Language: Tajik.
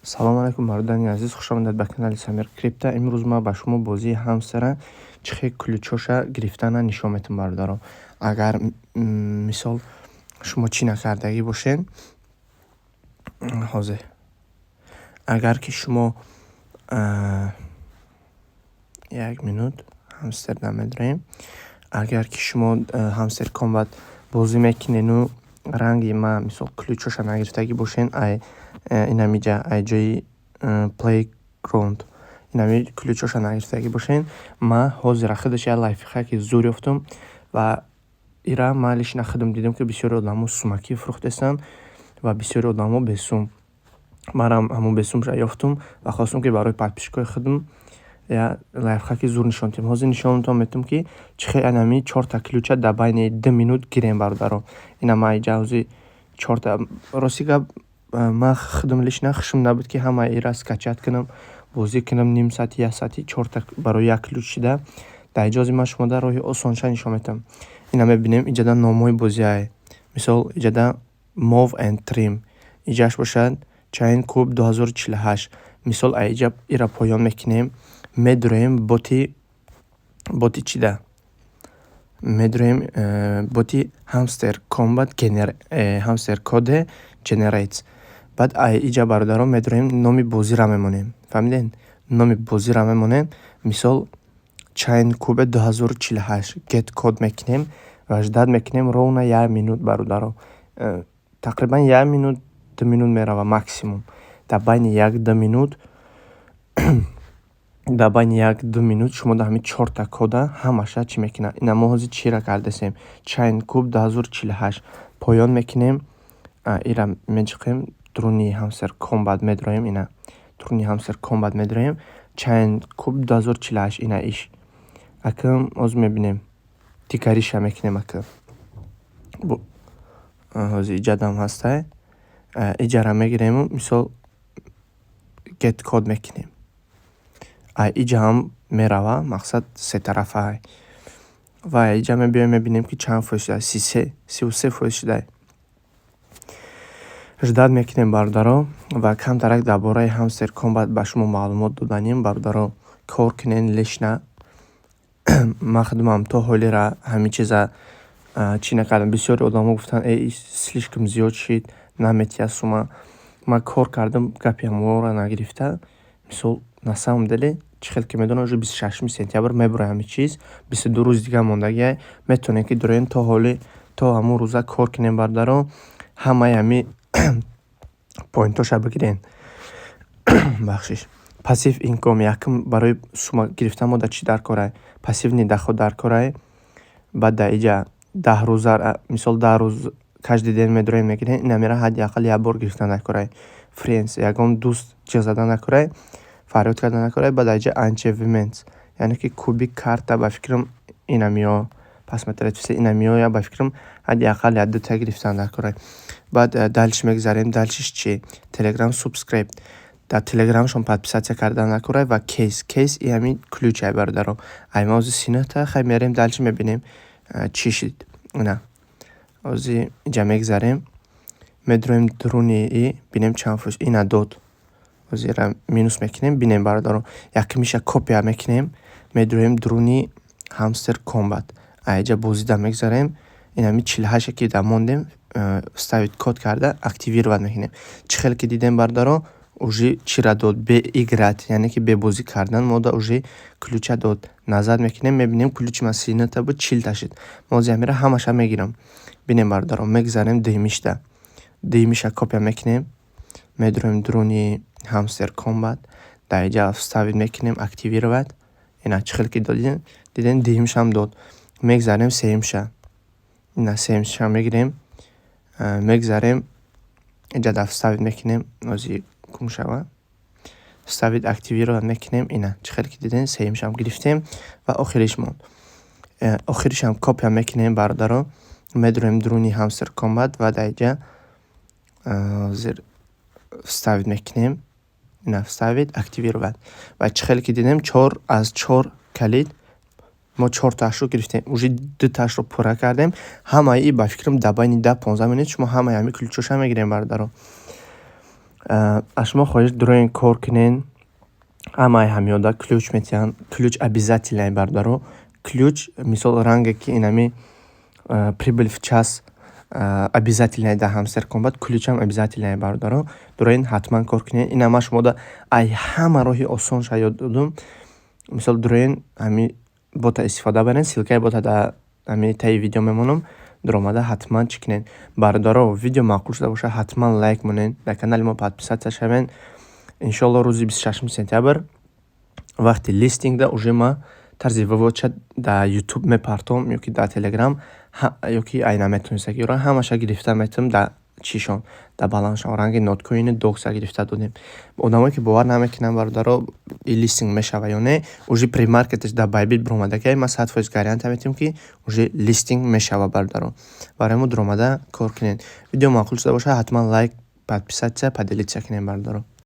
Салом алайкум, бародарони азиз, хушомадед ба канали Самир Крипта. Имрӯз ман ба шумо бозии Ҳамстера чӣ хел ключоша гирифтана нишон метам, бародаро. Агар, мисол, шумо чӣ накардагӣ бошед, ҳозир агар ки шумо, як минут, Ҳамстер намедорем. Агар ки шумо Ҳамстер Комбат бозӣ мекунену ранги ма, мисол, ключоша нагирифтагӣ бошен, ай инамиҷа, ай ҷои Playground инами ключоша нагирифтагӣ бошен, ма ҳозира худаш як лайфхаки зур ёфтум ва ира ма лично худам дидам, ки бисёри одамо сумакӣ фурӯхтестанд ва бисёри одамо бесум. Манам ҳамон бесумша ёфтум ва хостум, ки барои подписчикои худам як лайфхаки зур нишон диҳем. Ҳозир нишонатон метавам, ки чӣ хел анами чорта ключа дар байни 2 минут гирем, бародаро. Ина ма иҷа ҳозир чорта. Рости гап, ман худам лично хушм набуд, ки ҳамаи ира скачать кунам, бозӣ кунам ним саати, як саати, чорта барои як ключ шида. Дар иҷа ҳозир ман шумода роҳи осонша нишон метавам. Ина мебинем, иҷада номҳои бозиае. Мисол, иҷада Move and Trim, иҷаш бошад Chain Cube 2048. Мисол, аиҷа ира поён мекунем, медуроем боти чида медуроем, боти Hamster Kombat, Hamster Code Generates. Баъд иҷа, бародарон, медуроем, номи бозиро мемонем. Фаҳмидед? Номи бозиро мемонем, мисол, Chain Cube 2048, get code мекунем ва ждать мекунем ровно як минут, бародаро. Тақрибан як минут, 2 минут мерава максимум. Дар байни як ду минут, дар байни як ду минут шумо дар ҳамин чорта кода ҳамаша чӣ мекунад. Ина мо ҳозир чиро кардасем? Chain Cube 2048 поён мекунем, ира меҷиқем, дуруни Hamster Kombat медроем. Ина дуруни Hamster Kombat медроем, Chain Cube 2048, ина иш. Акм ҳозир мебинем, дигариша мекунем. Ака, ҳозир иҷадам ҳастай, иҷара мегирему, мисол, get code мекунем. Ай иҷа ҳам мерава, мақсад сетарафа. Ва иҷа мебиёем, мебинем, ки чанд фоиз шуда: 33% шуда. Ждать мекунем, бародаро. Ва камтарак дар бораи Hamster Kombat ба шумо маълумот доданем. Бародаро, кор кунен лично. Ман худамам то ҳолира ҳамин чиза чӣ накардам. Бисёри одамо гуфтанд: «Э, слишком зиёд шид, наметиҳад сума». Ман кор кардам, гапи ҳамонро нагирифта. Мисол, на самом деле, чӣ хел ки медонам, уже 26-уми сентябр мебурад ҳамин чиз, 22 рӯзи дигар мондагиай. Метавонем, ки дуроем, то ҳоли то ҳамон рӯза кор кунем, бародаро, ҳамаи ҳамин поинтоша бигирен. Бахшиш. Passive income якум барои сума гирифтан мо дар чӣ дар корай? Пассивный доход дар корай. Баъд дар иҷа 10 рӯза, мисол, 10 рӯз каждый день медроем, мегирем. Ина мера ҳадди ақал як бор гирифтан дар корай. Friends, ягон дӯст ҷиғ задан дар корай, фарёд кардан дар корай. Баъд дар иҷа achievements, яъне ки кубик карта, ба фикрам, инамиё посмотреть все инамиё, ба фикрам, ҳадди ақал як дута гирифтан дар корай. Баъд дальше мегзарем. Дальшеш чи? Телеграм subscribe, дар телеграмшон подписаться кардан дар корай. Ва кейс, кейс и ҳамин ключай, бародаро. Ай ма ҳозир сината хай мерем, дальше мебинем, чӣ шид. Ина ҳозир иҷа мегзарем, медроем дуруни и, бинем чанд фоиз ина дод. Ҳозир минус мекунем, бинем, бародаро. Якумиша копия мекунем, медроем дуруни Hamster Kombat, аиҷа бозида мегзарем. Инами 48-е ки дар мондем, вставить код карда, активировать мекунем. Чӣ хел ки дидем, бародаро, уже чира дод бе играть, яъне ки бе бозӣ кардан мода уже ключа дод. Назар мекунем, мебинем, ключи ман 39-та буд, 40-та шуд. Мо ҳозир ҳамира ҳамаша мегирам. Бинем, бародаро, мегзарем дуюмишда. Дуюмиша копия мекунем, медроем дуруни Hamster Kombat, дар инҷа вставить мекунем, активировать. Ина чӣ хел ки додем, дидем, дуюмишам дод. Мегзарем сеюмша. Ина сеюмша мегирем, мегзарем, инҷа дар вставить мекунем, ҳозир гум шава, вставить, активировать мекунем. Ина чӣ хел ки дидем, сеюмшам гирифтем ва охириш монд. Охиришам копия мекунем, бародаро, медроем дуруни Hamster Kombat ва дар инҷа ҳозир вставить мекунем. Ина вставить, активировать. Ва чӣ хеле ки дидем, чор аз чор калид, мо чортаашро гирифтем, уже дутаашро пурра кардем. Ҳамаи ба фикрам, дар байни 10-15 минут шумо ҳамаи ҳамин ключоша мегирем, бародаро. Аз шумо хоҳиш, дуроен, кор кунен. Ҳамаи ҳамёда ключ метиҳанд. Ключ обязательно, бародаро. Ключ, мисол, ранге ки инами прибыль в час обязательно дар Hamster Kombat, ключам обязательно, бародаро. Дуроен, ҳатман кор кунен. Ина ман шумода ай ҳама роҳи осонша ёд додум. Мисол, дуроен, ҳами бота истифода барен. Ссылкаи бота дар ҳами таи видео мемонам. Дуромада ҳатман чӣ кунед, бародаро. Видео маъқул шуда бошад, ҳатман лайк монед, дар канали мо подписаться шавед. Иншоалло, рӯзи 26 сентябр вақти листингда уже ма тарзи выводша дар Ютуб мепартом ё ки дар Телеграм, ё ки ай наметонистаги ёра ҳамаша гирифта метавонем. Дар чишон, дар балансшон ранги ноткоини докса гирифта додем. Одамое ки бовар намекунанд, бародаро, и листинг мешава ё не, уже премаркеташ дар Байбит биромадагиай. Ман 100% гарантия метиҳам, ки уже листинг мешава, бародаро. Барои мо дуромада кор кунед. Видео маъқул шуда бошад, ҳатман лайк, подписаться, поделиться кунед, бародаро.